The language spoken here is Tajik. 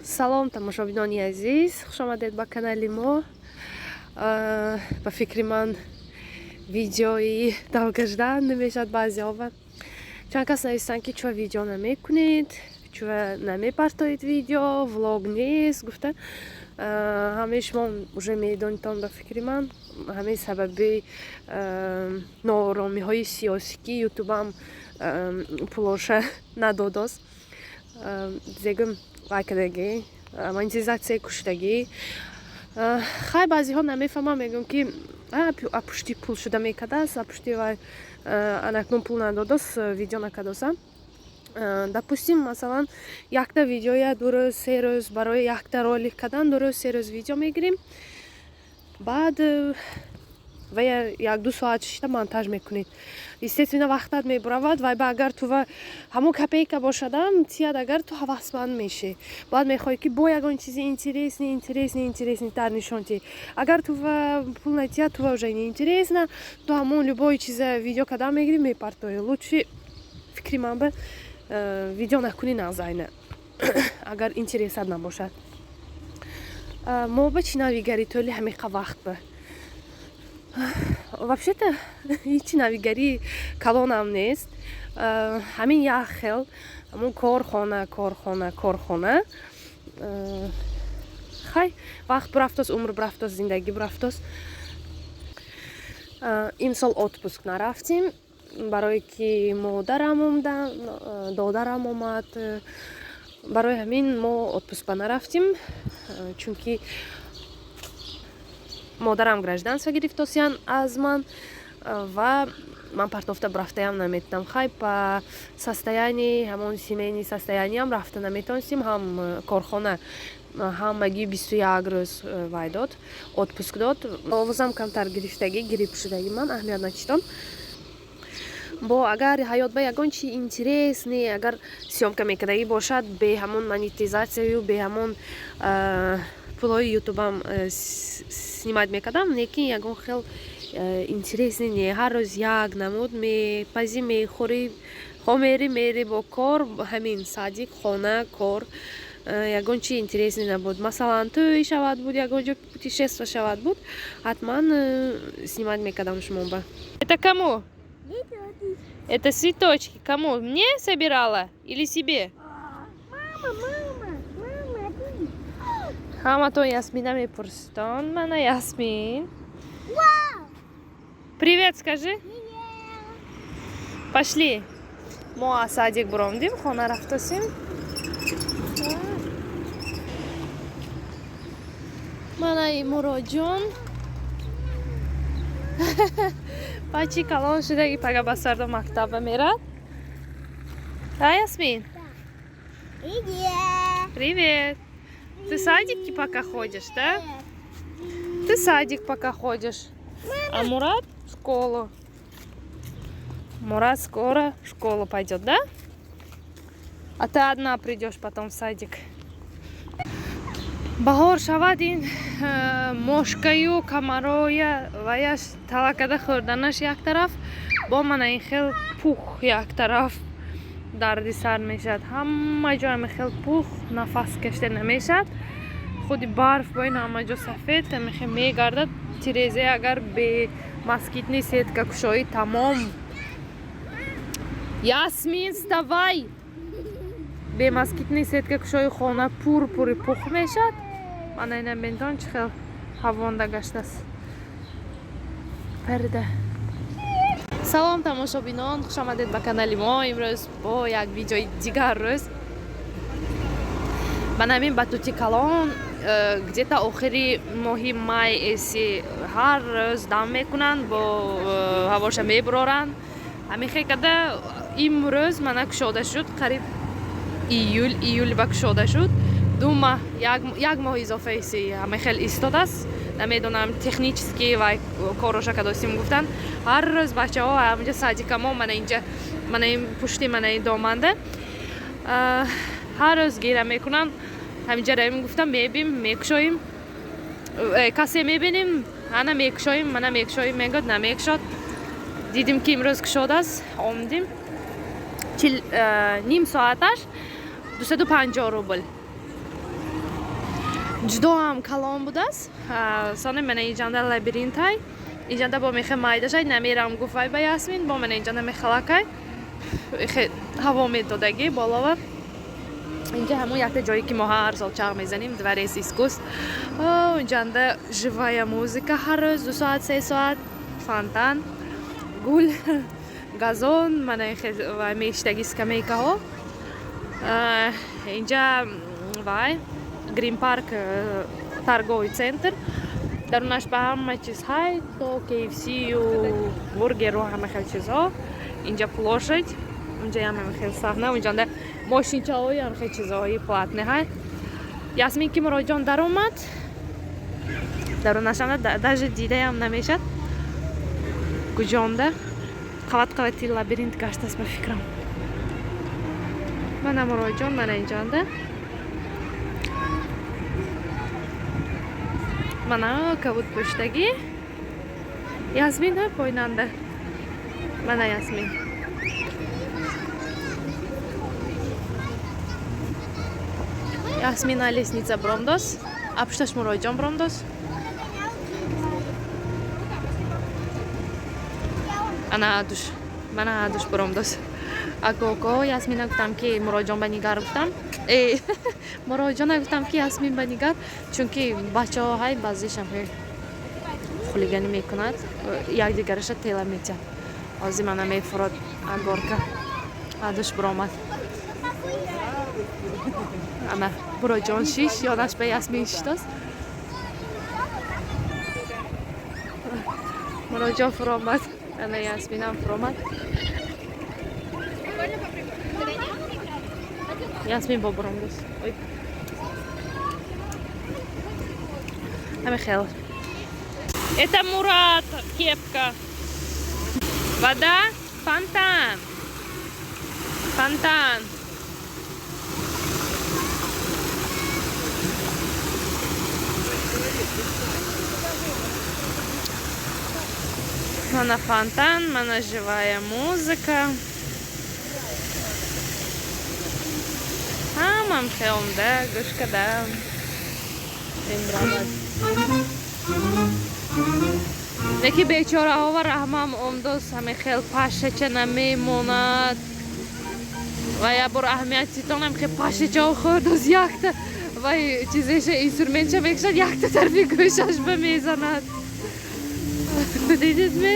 Салом, тамошобинони азиз, хушомадед ба канали мо. Ба фикри ман, видеои долгожданный мешавад. Баъзеҳо, чанд кас нависанд, ки чӯа видео намекунед, чӯа намепартоед, видео, влог нест гуфта. Ҳамаи шумо уже медонитон, ба фикри ман, ҳамаи сабаби нооромиҳои сиёсӣ, ки Ютубам пулоша надодост, зегум вайкадагӣ, монетизатсияи куштагӣ. Хай, баъзеҳо намефаҳмам, мегӯям, ки апушти пул шуда мекардааст, апушти вай анакнун пул надодост, видео накардосам. Допустим, масалан, якта видеоя 2 рӯз, 3 рӯз, барои якта ролик кардан 2 рӯз, 3 рӯз видео мегирем, баъд вая 1-2 соат шишта монтаж мекунед. Естественно, вақтат мебуравад. Вай ба агар ту ҳамон копейка бошадам тияд, агар ту ҳавасманд мешӣ, баъд мехоҳӣ, ки бо ягон чизи интересный, интересный, интересныйтар нишон диҳӣ. Агар тува пул натиҳад, тува уже неинтересно, ту ҳамон любой чиза видео кардан мегирӣ, мепартоӣ. Лучше, фикри ман ба, видео накунӣ нағзайна, агар интересат набошад. Мо ба чӣ навигари тӯли ҳамиқа вақт ба? Вообще-то ҳечи навигарии калонам нест, ҳамин як хел, ҳамон корхона, корхона, корхона. Хай, вақт бурафтост, умр бурафтост, зиндагӣ бурафтост. Имсол отпуск нарафтем, барое ки модарам омда, додарам омад. Барои ҳамин мо отпуск ба нарафтем, чунки модарам гражданство гирифтосиян аз ман ва ман партофта рафтаям наметавонам. Хай, по состоянии, ҳамон семейный состояниям рафта наметавонистем. Ҳам корхона ҳамагӣ 21 рӯз вай дод, отпуск дод. Овозам камтар гирифтагӣ, грипп шудагӣ ман, аҳамият начитон. Бо агар ҳаёт ба ягон чи интересный агар съёмка мекардагӣ бошад, бе ҳамон монетизатсияю бе ҳамон пулҳои Ютубам снимать мекардам, лекин ягон хел интересный не. Ҳар рӯз як намуд мепазӣ, мехӯрӣ, хомерӣ, мери бо кор, ҳамин садик, хона, кор. Ягон чи интересный набуд. Масалан, тӯй шавад буд, ягон ҷо путешество шавад буд, ҳатман снимать мекардам шумо ба. Это кому это цветочки? Кому? Мне собирала или себе? Мама, мама, мама, ты. Ҳаматон Ясмина мепурситон. Мана Ясмин. Вау! Привет скажи. Привет. Пошли. Мо аз садик буромдим, хона рафтосим. Манаи Муроҷон, бачи калон шудаги, пага ба сардо мактаба мерад. Да, Ясмин? Привет. Привет. Ты садики пока ходишь, да? Ты садик пока ходишь, а Мурат в школу. Мурат скоро в школу пойдет, да? А ты одна придешь потом в садик. Баҳор шавад, ин мошкаю камароя ваяш талакада хӯрданаш як тараф, бо мана ин хел пух як тараф дарди сар мешавад. Ҳама ҷо ҳами хел пух, нафас кашида намешавад. Худи барф бо ин ҳама ҷо сафед ҳамихел мегардад. Тирезе агар бе москитный сетка кушоӣ, тамом. Ясмин, вставай! Бе москитный сетка кушои, хона пур пури пух мешавад. Мана ина бентон, чӣ хел ҳавонда гаштааст парида. Салом, тамошобинон, хушомадед ба канали мо. Имрӯз бо як видеои дигар рӯз. Ба намин батути калон, где-то охири моҳи май эси ҳар рӯз дам мекунанд, бо ҳавоша мебуроранд. Ҳамин хел карда имрӯз мана кушода шуд. Қариб июл ба кушода шуд, 2 маҳ, як моҳ изофа эси ҳамин хел истодааст. Намедонам, технически вай короша кадосим гуфтанд. Ҳар рӯз бачаҳо ҳаминҷа садикамо, мана инҷа, мана ин пушти, мана ин доманда ҳар рӯз гира мекунанд. Ҳаминҷа равем гуфтам, мебим, мекушоим. Касе мебинем, ана мекушоим, мана мекушоим, мегӯяд, намекушод. Дидим, ки имрӯз кушодааст, омдим. Ним соаташ 250 рубл. Ҷудоам калон будааст. Соне мана инҷанда лабиринтай. Инҷанда бо мехе майдашай намерам гуфт вай ба Ясмин, бо мана инҷанда мехалакай. Хе ҳаво медодагӣ болова. Инҷа ҳамон якта ҷое ки мо ҳар сол чағ мезанем, дворец искусств. Инҷанда живая музыка ҳар рӯз 2 соат, 3 соат, фонтан, гул, газон, мана вай меиштаги скамейкаҳо. Инҷа вай Грин парк, торговый центр. Дарунаш ба ҳама чиз ҳай, то KFC-ю бургеру ҳама хел чизҳо. Инҷа площадь, унҷа ҳам ҳама хел саҳна, унҷанда мошинчаҳои ҳама хел чизҳои платный ҳай. Ясмин ки Муроҷон даромад, дарунашам даже дидаям намешад. Куҷонда қават қавати лабиринт гаштааст ба фикрам. Мана Муроҷон, мана инҷонда. Мана кабуд пӯштагӣ. Ясмин пойнанда. Мана Ясмин. Ясмина лестница бромдос. А пушташ Муроҷон бромдос. Ана душ. Мана душ бромдос. Ако Ясмина гуфтам ки Муроҷон ба нигар гуфтам. Муроҷона гуфтам ки Ясмин ба нигар, чунки бачаҳо ҳай баъзешам хулиганӣ мекунад, якдигараша тела метиҳад. Ҳозир мана мефурод агорка. Адуш биромад. Ана Муроҷон шиш, ёнаш ба Ясмин шиштост. Муроҷон фуромад. Ана Ясминам фуромад. Ясмин бо биромдос. Ой. Ҳами хел. Это Мурат, кепка. Вода, фонтан. Фонтан. Мана фонтан, мана живая музыка. Ҳамам хелмда, гӯш кардам. Имрамад. Неки бечораҳо ва раҳмам омдоз ҳаме хел пашача намемонад. Ва як бор аҳамиятитонам хел пашачао хӯрдоз якта вай чизеша инструментша мекушад, якта тарфи гӯшаш ба мезанад. Дидед ме?